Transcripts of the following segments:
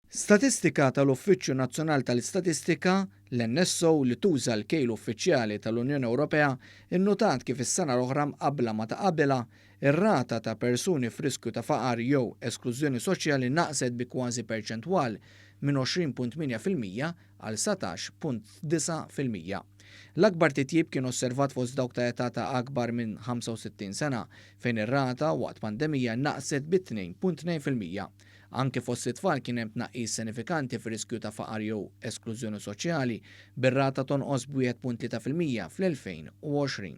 Statistika tal-Uffiċċju Nazzjonali tal-Istatistika, l-NSO, li tuża l-kejl uffiċjali tal-Unjoni Ewropea, innutat kif is-sena l-oħra mqabbla ma' ta' qabilha, ir-rata ta' persuni f'riskju ta' faqar jew esklużjoni soċjali naqset bi kważi perċentwal minn 20.8% għal 19.9%. L-akbar titjib kien osservat fost dawk ta' età ta' akbar minn 65 sena, fejn ir-rata waqt pandemija naqset bi 2.2%. Anke fost it-tfal kien hemm tnaqqis sinifikanti fir-riskju ta' faqar jew esklużjoni soċjali, bir-rata tonqos b'1.3% fl-2020.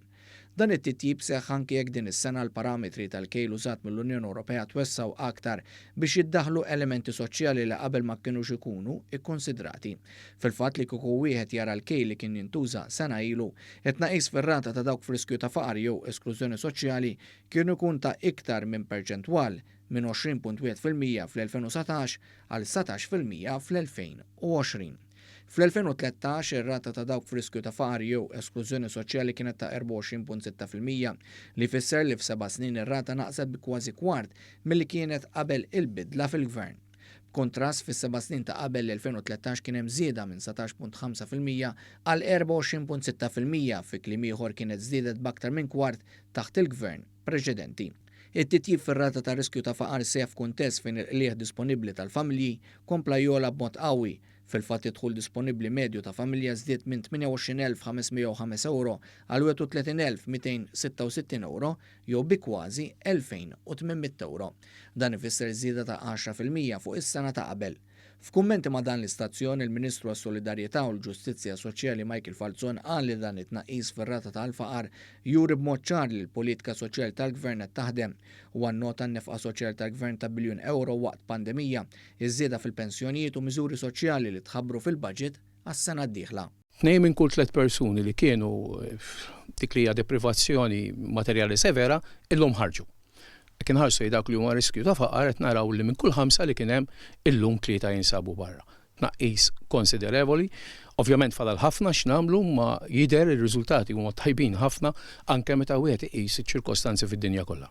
Dan it-titjib seħħ anke jekk din is-sena l-parametri tal-kejl użat mill-Unjoni Ewropea twessgħu aktar biex jiddaħħlu elementi soċjali li qabel ma kinux ikunu kkunsidrati. Fil-fatt li kieku wieħed jara l-kejl li kien jintuża sena ilu, it-tnaqqis fir-rata ta' dawk f'riskju ta' faqar jew esklużjoni soċjali kien ikun ta' iktar minn perċentwal minn 20.1% fl-2019 għal 19% fl-2020. Fl-2013, ir-rata ta' dawk f'riskju ta' faqar jew esklużjoni soċjali kienet ta' 24.6%, li jfisser li f'seba' snin ir-rata naqset bi kważi kwart milli kienet qabel il-bidla fil-gvern. B'kuntrast, fis-seba' snin ta' qabel l-2013 kien hemm żieda minn 19.5% għal 24.6%, fi kliem ieħor kienet żdiedet b'aktar minn kwart taħt il-gvern preċedenti. It-titjib fir-rata ta' riskju ta' faqar seħħ f'kuntest fejn il-qligħ disponibbli tal-familji kompla jogħla b'mod qawwi. Fil-fatt id-dħul disponibbli medju ta' familja żdied minn 28,505 ewro għal 31,266 ewro jew bi kważi 2,800 ewro. Dan ifisser żieda ta' 10% fuq is-sena ta' qabel. F'kummenti ma' dan l-istazzjon, il-Ministru għas-Solidarjetà u l-Ġustizzja Soċjali Michael Falzon qal li dan it-tnaqqis fir-rata tal-faqar juri b'mod ċar li l-politika soċjali tal-Gvern qed taħdem. Huwa nnota n-nefqa soċjali tal-Gvern ta' biljun ewro waqt pandemija, iż-żieda fil-pensjonijiet u miżuri soċjali li tħabbru fil-budget għas-sena d-dieħla. Tnejn minn kull tliet persuni li kienu f'dik li hija deprivazzjoni materjali severa illum ħarġu. Jekk inħarsu lejn dawk li huma riskju ta' faqar qed naraw li minn kull ħamsa li kien hemm illum tlieta jinsabu barra. Tnaqqis konsiderevoli. Ovvjament fadal ħafna x'nagħmlu imma jidher ir-riżultati huma tajbin ħafna anke meta wieħed iqis iċ-ċirkostanzi fid-dinja kollha.